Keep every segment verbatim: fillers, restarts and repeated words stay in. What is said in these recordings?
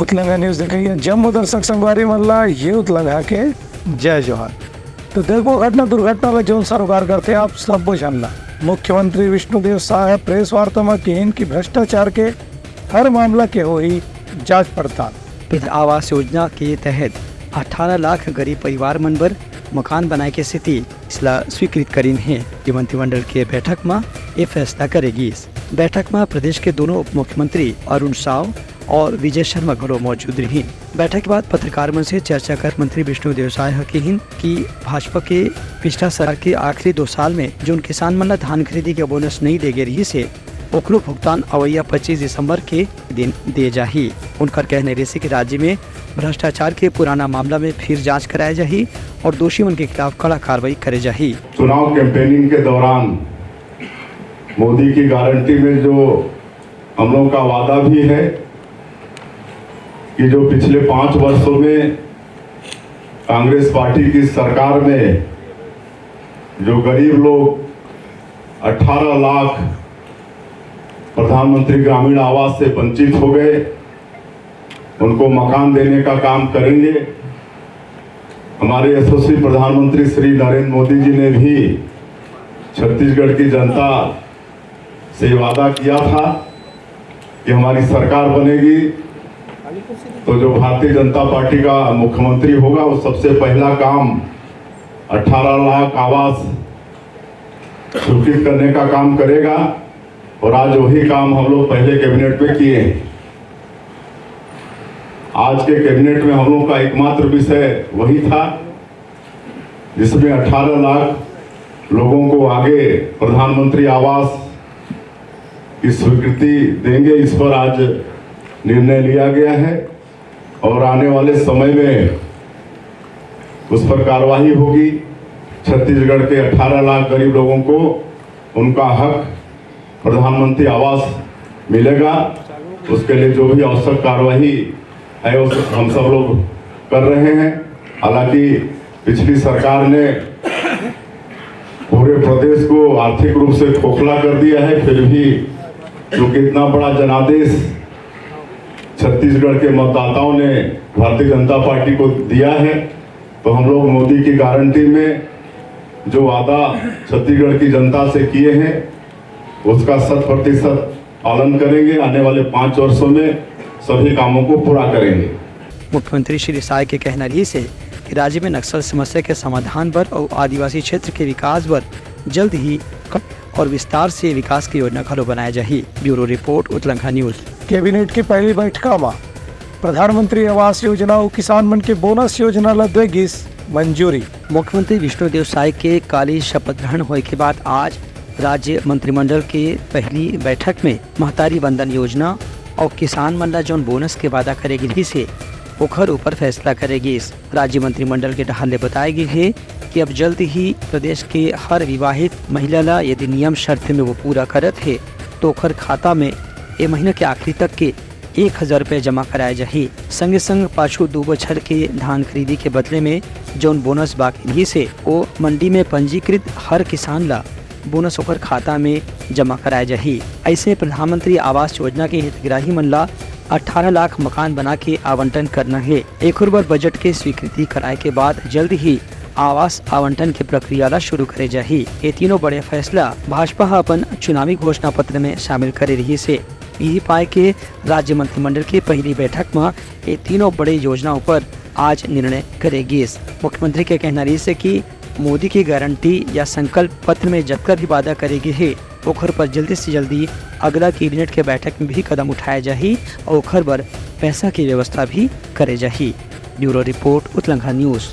उतलंघा news देखइया जम्मो दर्शक संगवारी मन ला ये उतलंघा के जय जोहार। तो देखबो घटना दुर्घटना ला जौन सरोकार करथे आप सब्बो झन ला। मुख्यमंत्री विष्णुदेव साय ह प्रेस वार्ता म किहिन कि भ्रष्टाचार के हर मामला के होही जांच पड़ताल। वृद्ध आवास योजना के तहत अठारह लाख गरीब परिवार मन बर मकान बनाए के स्थिति इसला स्वीकृत करिन हे। ये मंत्रिमंडल के बैठक म ये फैसला करे गिस। बैठक म प्रदेश के दोनों उप मुख्यमंत्री अरुण साव और विजय शर्मा घलो मौजूद रहिन। बैठक के बाद पत्रकार मन से चर्चा कर मंत्री विष्णुदेव साय ह किहिन कि भाजपा के पिछला सरकार के आखिरी दो साल में जोन किसान मन ला धान खरीदी के बोनस नइ दे गे रिहिस हे, ओकरो भुगतान अवइया पच्चीस दिसंबर के दिन दे जाही। उनकर कहना रिहिस कि राज्य में भ्रष्टाचार के पुराना मामला में फिर जांच कराए जाही और दोषी मन के खिलाफ कड़ा कार्रवाई करे जाही। चुनाव कैंपेनिंग के दौरान मोदी की गारंटी में जो हम लोगों का वादा भी है कि जो पिछले पाँच वर्षों में कांग्रेस पार्टी की सरकार में जो गरीब लोग अठारह लाख प्रधानमंत्री ग्रामीण आवास से वंचित हो गए, उनको मकान देने का काम करेंगे। हमारे यशस्वी प्रधानमंत्री श्री नरेंद्र मोदी जी ने भी छत्तीसगढ़ की जनता से वादा किया था कि हमारी सरकार बनेगी तो जो भारतीय जनता पार्टी का मुख्यमंत्री होगा वो सबसे पहला काम अठारह लाख आवास स्वीकृत करने का काम करेगा। और आज वही काम हम लोग पहले कैबिनेट में किए हैं। आज के कैबिनेट में हम लोग का एकमात्र विषय वही था जिसमें अठारह लाख लोगों को आगे प्रधानमंत्री आवास की स्वीकृति देंगे, इस पर आज निर्णय लिया गया है और आने वाले समय में उस पर कार्यवाही होगी। छत्तीसगढ़ के अठारह लाख गरीब लोगों को उनका हक प्रधानमंत्री आवास मिलेगा, उसके लिए जो भी आवश्यक कार्यवाही है वो हम सब लोग कर रहे हैं। हालांकि पिछली सरकार ने पूरे प्रदेश को आर्थिक रूप से खोखला कर दिया है, फिर भी क्योंकि इतना बड़ा जनादेश छत्तीसगढ़ के मतदाताओं ने भारतीय जनता पार्टी को दिया है, तो हम लोग मोदी की गारंटी में जो वादा छत्तीसगढ़ की जनता से किए हैं उसका शत प्रतिशत पालन करेंगे। आने वाले पाँच वर्षों में सभी कामों को पूरा करेंगे। मुख्यमंत्री श्री साय के कहना रहिस हे कि राज्य में नक्सल समस्या के समाधान बर अउ आदिवासी क्षेत्र के विकास बर जल्द ही क-, और विस्तार से विकास की योजना घलो बनाए जाही। Bureau report, Utlangha news. Cabinet के पहली बैठका म प्रधानमंत्री आवास योजना अउ किसान मन के बोनस योजना ल दे गिस मंजूरी। मुख्यमंत्री विष्णुदेव साय के काली शपथ ग्रहण होए के बाद आज राज्य मंत्रिमंडल के पहली बैठक में महतारी वंदन योजना अउ किसान मन ला जौन बोनस के वादा करे गिस हे, ओखर ऊपर फैसला करे गिस। राज्य मंत्रिमंडल के डहार ले बताए गे हे कि अब जल्द ही प्रदेश के हर विवाहित महिला ला यदि नियम शर्त में वो पूरा करत हे, तो ओखर खाता में ए महीना के आखिरी तक के एक हजार रुपये जमा कराए जाही। संगे संग पाछू दू बछर के धान खरीदी के बदले में जौन बोनस बाकी रहिस हे, ओ मंडी में पंजीकृत हर किसान ला बोनस ओकर खाता में जमा कराए जाही। अइसे प्रधानमंत्री आवास योजना के हितग्राही मन ला अठारह लाख मकान बना के आवंटन करना हे। एखर बर बजट के स्वीकृति कराए के बाद जल्द ही आवास आवंटन के प्रक्रिया ला शुरू करे जाही। ये तीनों बड़े फैसला भाजपा ह अपन चुनावी घोषणा पत्र में शामिल करे रहिस हे। इही पाए के राज्य मंत्रिमंडल के पहली बैठक म ये तीनों बड़े योजना ऊपर आज निर्णय करे गिस। मुख्यमंत्री के कहना रहिस हे कि मोदी की गारंटी या संकल्प पत्र में जतका भी वादा करे गे हे, ओखर पर जल्दी से जल्दी अगला कैबिनेट के बैठक में भी कदम उठाए जाही और ओखर बर पैसा की व्यवस्था भी करे जाही। Bureau report, Utlangha news.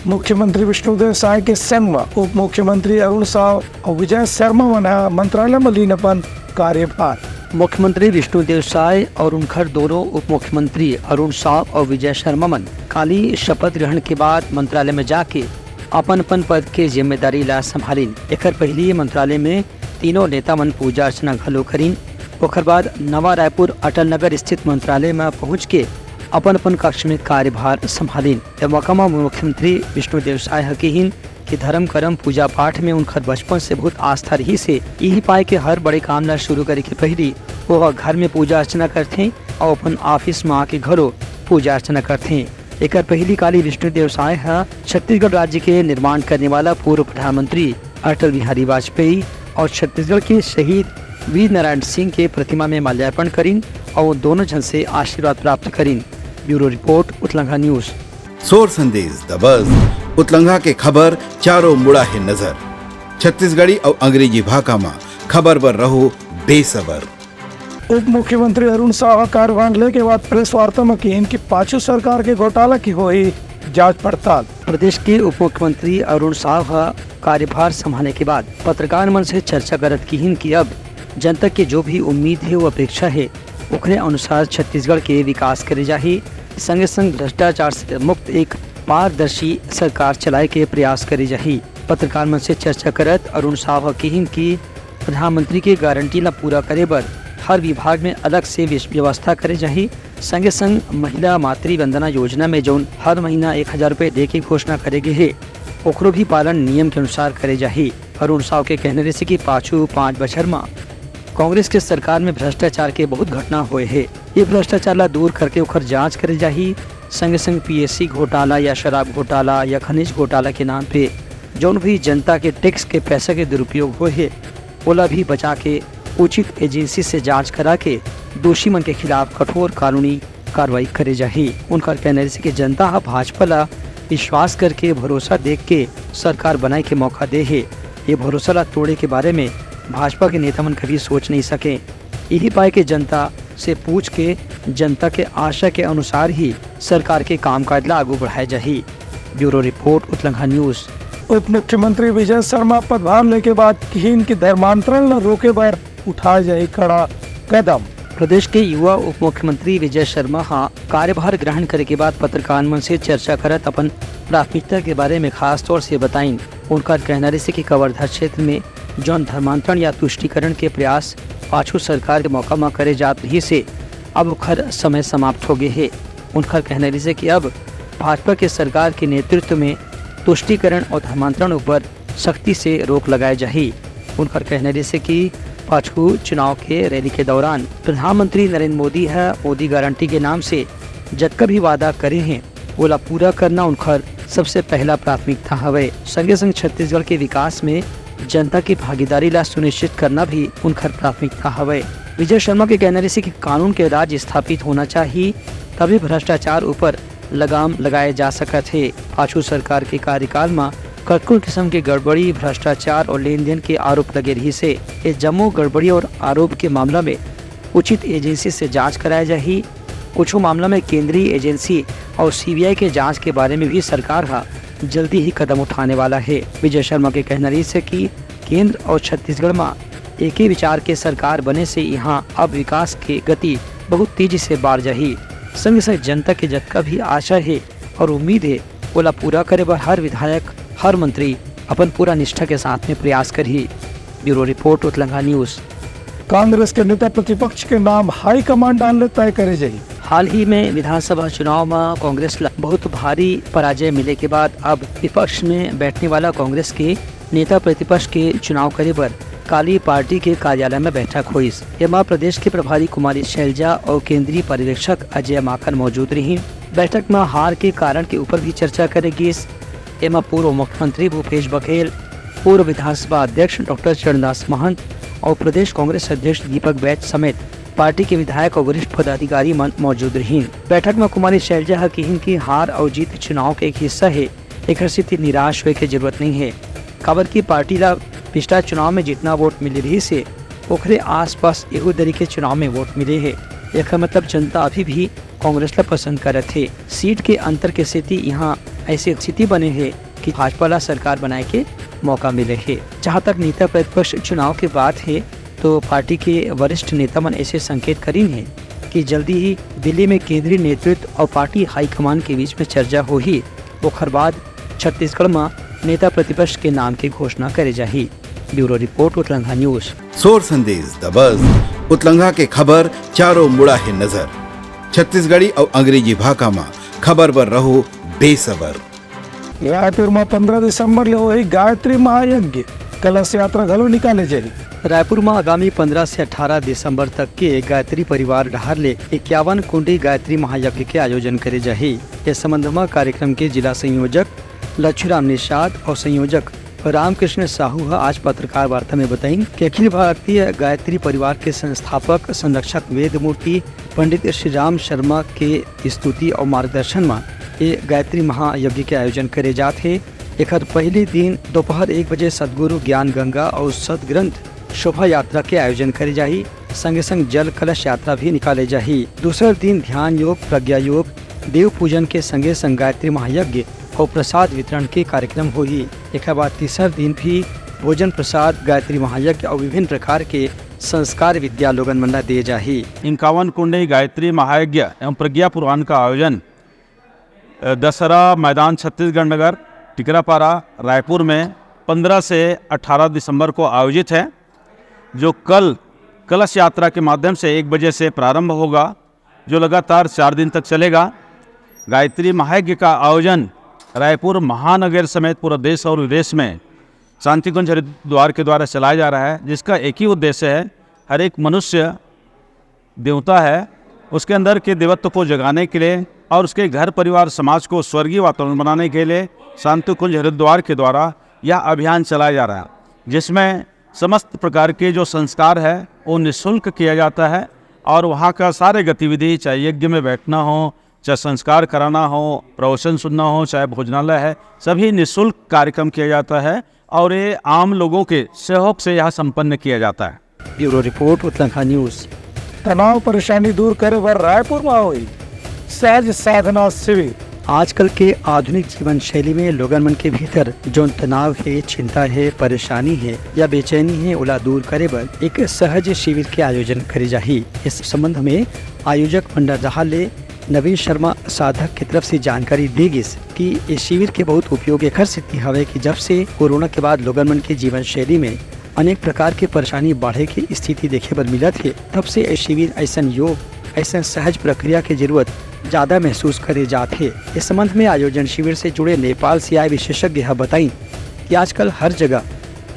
मुख्यमंत्री विष्णुदेव साय के संग म उप मुख्यमंत्री अरुण साव अउ विजय शर्मा मन ह मंत्रालय म लीन अपन कार्यभार। मुख्यमंत्री विष्णुदेव साय और उनकर दोनों उप मुख्यमंत्री अरुण साव और विजय शर्मा मन काली शपथ ग्रहण के बाद मंत्रालय में जाके अपन अपन पद के जिम्मेदारी ला संभालिन। एकर पहिली मंत्रालय में तीनों नेता मन पूजा अर्चना घलो करिन। ओकर बाद नवा रायपुर अटल नगर स्थित मंत्रालय में पहुंच के अपन अपन कक्ष में कार्यभार संभालिन। ए मौका म मुख्यमंत्री विष्णुदेव साय ह किहिन कि धर्म करम पूजा पाठ में उनकर बचपन से बहुत आस्था रहिस हे। इही पाय के हर बड़े काम ला शुरू करे के पहिली ओह घर में पूजा अर्चना करथे अउ अपन ऑफिस में आके घलो पूजा अर्चना करथे। एकर पहिली काली विष्णुदेव साय ह छत्तीसगढ़ राज्य के निर्माण करने वाला पूर्व प्रधानमंत्री अटल बिहारी वाजपेयी अउ छत्तीसगढ़ के शहीद वीर नारायण सिंह के प्रतिमा में माल्यार्पण करिन अउ दोनों झन से आशीर्वाद प्राप्त करिन। Bureau report, Utlangha news. सोर संदेश दबस, उतलंघा के खबर चारों मुड़ा हे नजर। छत्तीसगढ़ी अउ अंग्रेजी भाखा म खबर बर रहो बेसबर। उप मुख्यमंत्री अरुण साव ह कार्यभार लेके बाद प्रेस वार्ता म किहिन कि पाछू सरकार के घोटाला के होही जांच पड़ताल। प्रदेश के उप मुख्यमंत्री अरुण साव ह कार्यभार संभाले के बाद पत्रकार मन से चर्चा करत किहिन कि अब जनता के जो भी उम्मीद हे, वो अपेक्षा हे, ओखरे अनुसार छत्तीसगढ़ के विकास करे जाही। संगे संग भ्रष्टाचार से मुक्त एक पारदर्शी सरकार चलाए के प्रयास करे जाही। पत्रकार मन से चर्चा करत अरुण साव ह किहिन कि प्रधानमंत्री के गारंटी ला पूरा करे बर हर विभाग में अलग से विश-, व्यवस्था करे जाही। संगे संग महिला मातृ वंदना योजना में जौन हर महीना एक हजार रुपए दे के घोषणा करे गे हे, ओकरो भी पालन नियम के अनुसार करे जाही। अरुण साव के कहना रहिसे कि पाछू पाँच बछर म कांग्रेस के सरकार में भ्रष्टाचार के बहुत घटना होए हे। ये भ्रष्टाचार ला दूर करके ओकर जांच करे जाही। संगे संग पीएससी घोटाला या शराब घोटाला या खनिज घोटाला के नाम पे जौन भी जनता के टैक्स के पैसा के दुरुपयोग होए हे, ओला भी बचा के उचित एजेंसी से जांच करा के दोषी मन के खिलाफ कठोर कानूनी कार्रवाई करे जाही। उनकर कहना रहिसे कि जनता ह भाजपा ला विश्वास करके भरोसा देख के सरकार बनाए के मौका दे हे। ये भरोसा ला तोड़े के बारे में भाजपा के नेता मन कभी सोच नहीं सके। इही पाय के जनता से पूछ के जनता के आशा के अनुसार ही सरकार के कामकाज ला आगू बढ़ाए जाही। Bureau report, Utlangha news. उप मुख्यमंत्री विजय शर्मा पदभार लेके बाद किहिन कि धर्मांतरण ला रोके बर उठाए जाही कड़ा कदम। प्रदेश के युवा उप मुख्यमंत्री विजय शर्मा ह कार्यभार ग्रहण करे के बाद पत्रकार मन से चर्चा करत अपन प्राथमिकता के बारे में खास तौर से बताइन। उनकर कहना रहिसे कि कवर्धा क्षेत्र में जौन धर्मांतरण या तुष्टीकरण के प्रयास पाछू सरकार के मौका म करे जात रहिस हे, अब ओखर समय समाप्त हो गे हे। उनकर कहना रहिसे कि अब भाजपा के सरकार के नेतृत्व में तुष्टीकरण और धर्मांतरण ऊपर सख्ती से रोक लगाए जाही। उनकर कहना रहिसे कि पाछू चुनाव के रैली के दौरान प्रधानमंत्री नरेंद्र मोदी ह मोदी गारंटी के नाम से जतका भी वादा करे हे, ओला पूरा करना उनकर सबसे पहला प्राथमिकता हवय। संगे संग छत्तीसगढ़ के विकास में जनता की भागीदारी ला सुनिश्चित करना भी उनकर प्राथमिकता हवय। विजय शर्मा के कहना रहिसे कि कानून के राज स्थापित होना चाहिए, तभी भ्रष्टाचार ऊपर लगाम लगाए जा सकत हे। पाछू सरकार के कार्यकाल म कतको किस्म के गड़बड़ी, भ्रष्टाचार और लेन देन के आरोप लगे रहिस हे। ये जम्मो गड़बड़ी और आरोप के मामला में उचित एजेंसी से जांच कराए जाही। कुछू मामला में केंद्रीय एजेंसी और सीबीआई के जांच के बारे में भी सरकार ह जल्दी ही कदम उठाने वाला हे। विजय शर्मा के कहना रहिस हे कि केंद्र और छत्तीसगढ़ म एके विचार के सरकार बने से यहाँ अब विकास के गति बहुत तेजी से बाढ़ जाही। संगे संग जनता के जतका भी आशा हे और उम्मीद हे, ओला पूरा करे बर हर विधायक, हर मंत्री अपन पूरा निष्ठा के साथ में प्रयास करही। Bureau report, Utlangha news. Congress के नेता प्रतिपक्ष के नाम हाई कमांड डाल ले तय करे जाही। हाल ही में विधानसभा चुनाव में कांग्रेस ला बहुत भारी पराजय मिले के बाद अब विपक्ष में बैठने वाला कांग्रेस के नेता प्रतिपक्ष के चुनाव करे बर काली पार्टी के कार्यालय में बैठक होइस। एमा प्रदेश के प्रभारी कुमारी शैलजा और केंद्रीय पर्यवेक्षक अजय माकन मौजूद रही। बैठक में हार के कारण के ऊपर भी चर्चा करे गिस। एमा पूर्व मुख्यमंत्री भूपेश बघेल, पूर्व विधानसभा अध्यक्ष डॉक्टर चरणदास महंत और प्रदेश कांग्रेस अध्यक्ष दीपक बैज समेत पार्टी के विधायक और वरिष्ठ पदाधिकारी मन मौजूद रही। बैठक में कुमारी शैलजा ह किहिन कि हार और जीत चुनाव के एक हिस्सा हे, एकर सेती निराश होए के जरूरत नहीं हे, काबर कि पार्टी ला पिछला चुनाव में जितना वोट मिले रहिस हे, ओखरे आसपास एहू दरी के चुनाव में वोट मिले हे। एकर मतलब जनता अभी भी कांग्रेस ला पसंद करत हे। सीट के अंतर के सेती यहाँ ऐसी स्थिति बने हे कि भाजपा ला सरकार बनाए के मौका मिले हे। जहाँ तक नेता प्रतिपक्ष चुनाव के बात हे, तो पार्टी के वरिष्ठ नेता मन ऐसे संकेत करिन हे कि जल्दी ही दिल्ली में केंद्रीय नेतृत्व और पार्टी हाईकमान के बीच में चर्चा होही। ओखर बाद छत्तीसगढ़ म नेता प्रतिपक्ष के नाम के घोषणा करे जाही। Bureau report, Utlangha news. सोर संदेश दबस, उतलंघा के खबर चारों मुड़ा हे नजर। छत्तीसगढ़ी अउ अंग्रेजी भाखा म खबर बर रहो बेसबर। रायपुर म पंद्रह दिसंबर ले होही गायत्री महायज्ञ, कलश यात्रा घलो निकाले जाही। रायपुर म आगामी पंद्रह से अठारह दिसंबर तक के गायत्री परिवार डहार ले इक्यावन कुंडी गायत्री महायज्ञ के आयोजन करे जाही। ए संबंध म कार्यक्रम के जिला संयोजक लच्छूराम निषाद अउ संयोजक रामकृष्ण साहू ह आज पत्रकार वार्ता में बताइन कि अखिल भारतीय गायत्री परिवार के संस्थापक संरक्षक वेद मूर्ति पंडित श्री राम शर्मा के स्तुति अउ मार्गदर्शन म ए गायत्री महायज्ञ के आयोजन करे जात हे। एखर पहली दिन दोपहर एक बजे सतगुरु ज्ञान गंगा अउ सतग्रंथ शोभा यात्रा के आयोजन करे जाही। संगे संग जल कलश यात्रा भी निकाले जाही। दूसर दिन ध्यान योग, प्रज्ञा योग, देव पूजन के संगे संग गायत्री महायज्ञ अउ प्रसाद वितरण के कार्यक्रम होही। एकर बाद तीसर दिन भी भोजन प्रसाद, गायत्री महायज्ञ अउ विभिन्न प्रकार के संस्कार विद्या लोगन मन ला दे जाही। इक्यावन कुंडी गायत्री महायज्ञ एवं प्रज्ञा पुराण का आयोजन, अ, दशहरा मैदान छत्तीसगढ़ नगर, टिकरापारा, रायपुर में पंद्रह से अठारह दिसंबर को आयोजित है, जो कल कलश यात्रा के माध्यम से एक बजे से प्रारंभ होगा, जो लगातार चार दिन तक चलेगा। गायत्री महायज्ञ का आयोजन रायपुर महानगर समेत पूरा देश और विदेश में शांति कुंज हरिद्वार के द्वारा चलाया जा रहा है, जिसका एक ही उद्देश्य है, हर एक मनुष्य देवता है, उसके अंदर के देवत्व को जगाने के लिए और उसके घर परिवार समाज को स्वर्गीय वातावरण बनाने के लिए शांति कुंज हरिद्वार के द्वारा यह अभियान चलाया जा रहा है, जिसमें समस्त प्रकार के जो संस्कार है वो निःशुल्क किया जाता है और वहाँ का सारे गतिविधि, चाहे यज्ञ में बैठना हो, चाहे संस्कार कराना हो, प्रवचन सुनना हो, चाहे भोजनालय है, सभी निःशुल्क कार्यक्रम किया जाता है और ये आम लोगों के सहयोग से यहाँ संपन्न किया जाता है। Bureau report, Utlankha news. तनाव परेशानी दूर करे बर रायपुर म होही सहज साधना शिविर। आजकल के आधुनिक जीवन शैली में लोगन मन के भीतर जोन तनाव हे, चिंता हे, परेशानी हे या बेचैनी हे, ओला दूर करे बर एक सहज शिविर के आयोजन करे जाही। इस संबंध में आयोजक मंडल डहार ले नवीन शर्मा साधक के तरफ से जानकारी दे गिस कि इस शिविर के बहुत उपयोग एखर सेती हवय कि जब से कोरोना के बाद लोगन मन के जीवन शैली में अनेक प्रकार के परेशानी बाढ़े के स्थिति देखे बर मिलत हे, तब से ये शिविर अइसन योग, अइसन सहज प्रक्रिया के जरूरत ज्यादा महसूस करे जात हे। इस संबंध में आयोजन शिविर से जुड़े नेपाल से आए विशेषज्ञ ह बताइन कि आजकल हर जगह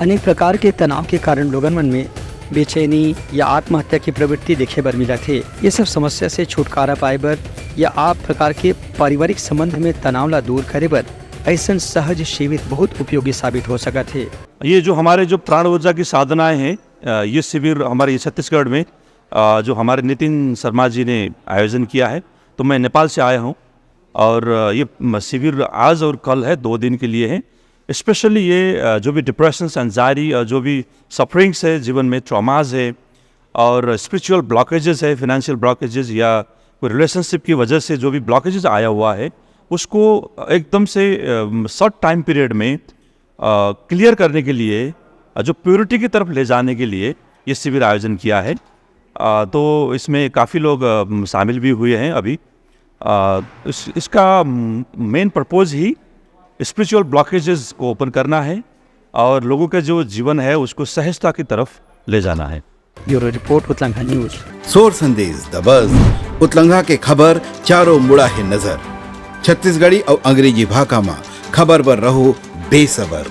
अनेक प्रकार के तनाव के कारण लोगन मन में बेचैनी या आत्महत्या की प्रवृत्ति देखे बर मिलत हे। ये सब समस्या से छुटकारा पाए बर या आप प्रकार के पारिवारिक संबंध में तनाव ला दूर करे बर अइसन सहज शिविर बहुत उपयोगी साबित हो सकत हे। ये जो हमारे जो प्राण ऊर्जा की साधनाएं हैं, अ, ये शिविर हमारे ये छत्तीसगढ़ में, अ, जो हमारे नितिन शर्मा जी ने आयोजन किया है, तो मैं नेपाल से आया हूँ और, अ, ये म-, शिविर आज और कल है, दो दिन के लिए है। स्पेशली ये, अ, जो भी डिप्रेशन, एंजाइटी और जो भी सफरिंग्स है जीवन में, ट्रॉमाज है और स्पिरिचुअल ब्लॉकेजेस है, फाइनेंशियल ब्लॉकेजेस या कोई रिलेशनशिप की वजह से जो भी ब्लॉकेजेस आया हुआ है, उसको एकदम से, अ, शॉर्ट टाइम पीरियड में, अ, क्लियर करने के लिए, अ, जो प्योरिटी की तरफ ले जाने के लिए ये शिविर आयोजन किया है। अ, तो इसमें काफ़ी लोग, अ, शामिल भी हुए हैं अभी। अ, इस, इसका मेन पर्पस ही स्पिरिचुअल ब्लॉकेजेस को ओपन करना है और लोगों का जो जीवन है उसको सहजता की तरफ ले जाना है। Bureau report, Utlangha news. सोर संदेश, द बज, उतलंघा के खबर चारों मुड़ा हे नजर। छत्तीसगढ़ी अउ अंग्रेजी भाखा म खबर बर रहो बेसबर।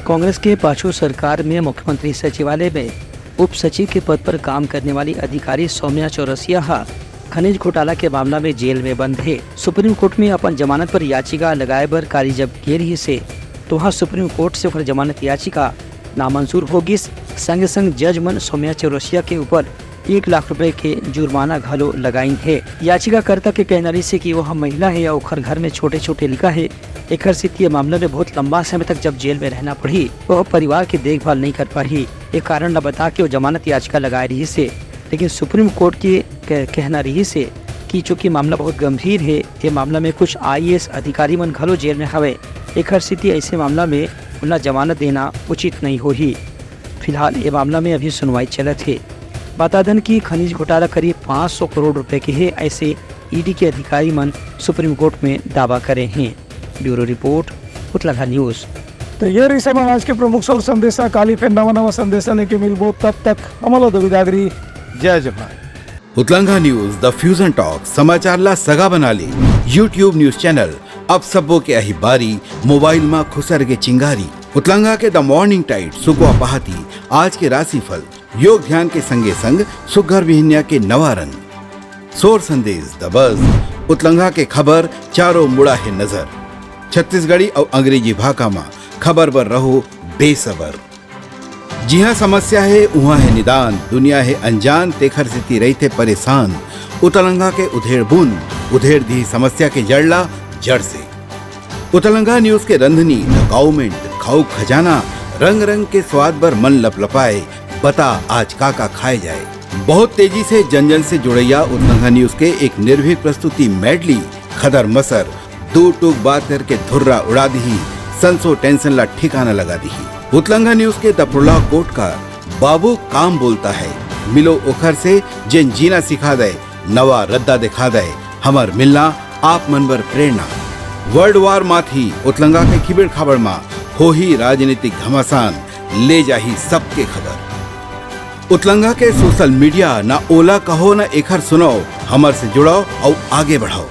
कांग्रेस के पाछू सरकार में मुख्यमंत्री सचिवालय में उप सचिव के पद पर काम करने वाली अधिकारी सौम्या चौरसिया ह खनिज घोटाला के मामला में जेल में बंद हे। सुप्रीम कोर्ट में अपन जमानत पर याचिका लगाए बर काली जब गे रहिस हे, तो वहां सुप्रीम कोर्ट से ओकर जमानत याचिका नामंजूर हो गिस। संगे संग जज मन सौम्या चौरसिया के ऊपर एक लाख रुपए के जुर्माना घलो लगाइन हे। याचिकाकर्ता के कहना रहिस हे कि वह महिला हे या ओखर घर में छोटे-छोटे लइका हे, एखर सेती ये मामला में बहुत लंबा समय तक जब जेल में रहना पड़ही, वह परिवार के देखभाल नहीं कर पाही। ये कारण ल बता के वो जमानत याचिका लगाए रहिस हे, लेकिन सुप्रीम कोर्ट के कह-, कहना रहिस हे कि चूंकि मामला बहुत गंभीर हे, ये मामला में कुछ आईएएस अधिकारी मन घलो जेल में हवे, एखर सेती ऐसे मामला में उनला जमानत देना उचित नहीं होही। फिलहाल ये मामला में अभी सुनवाई चलत हे। बता दन कि खनिज घोटाला करीब पाँच सौ करोड़ रुपए के हे, ऐसे ईडी के अधिकारी मन सुप्रीम कोर्ट में दावा करे हैं। Bureau report, Utlagha news. तो ये रहिस हमर आज के प्रमुख सोर संदेशा। काली फिर नवा नवा संदेशा लेके मिलबो, तब तक हमला दो बिदागरी। जय जवान। उतलंघा न्यूज, द फ्यूजन टॉक, समाचार ला सगा बना ली। YouTube न्यूज चैनल अब सब्बो के आही बारी, मोबाइल मा खुसर के चिंगारी। उतलंगा के द मॉर्निंग टाइड, सुकवा पहाती, आज के राशिफल, योग ध्यान के संगे संग सुग्घर बिहनिया के नवा रंग। सोर संदेश द बज, उतलंगा के खबर चारों मुड़ा हे नजर। छत्तीसगढ़ी अउ अंग्रेजी भाखा मा खबर बर रहो बेसबर। जिहाँ समस्या हे, उहाँ हे निदान, दुनिया हे अनजान, तेखर सेती रहिथे परेशान। उतलंगा के उधेड़ बुन, उधेड़ दिही समस्या के जड़ ला जड़ से। उतलंगा न्यूज के रंधनी, द काउमेंट, खाऊ खजाना, रंग रंग के स्वाद बर मन लपलपाए, बता आज का का खाए जाए। बहुत तेजी से जन जन से जुड़ैया उतलंगा न्यूज के एक निर्भीक प्रस्तुति मेडली, खदर मसर, दू टूक बात करके धुर्रा उड़ा दिही, संसो टेंशन ला ठिकाना लगा दिही। उतलंगा न्यूज के दफरुला कोट का बाबू काम बोलता है, मिलो ओखर से जेन जीना सिखा दे, नवा रद्दा दिखा दे, हमर मिलना आप मन बर प्रेरणा। वर्ल्ड वार माथी उतलंगा के खिबड़ खाबड़ मा होही राजनीतिक घमासान, ले जाही सबके खबर। उतलंगा के सोशल मीडिया ना ओला कहो ना एखर सुनाओ, हमर से जुड़ाओ अउ आगे बढ़ाओ।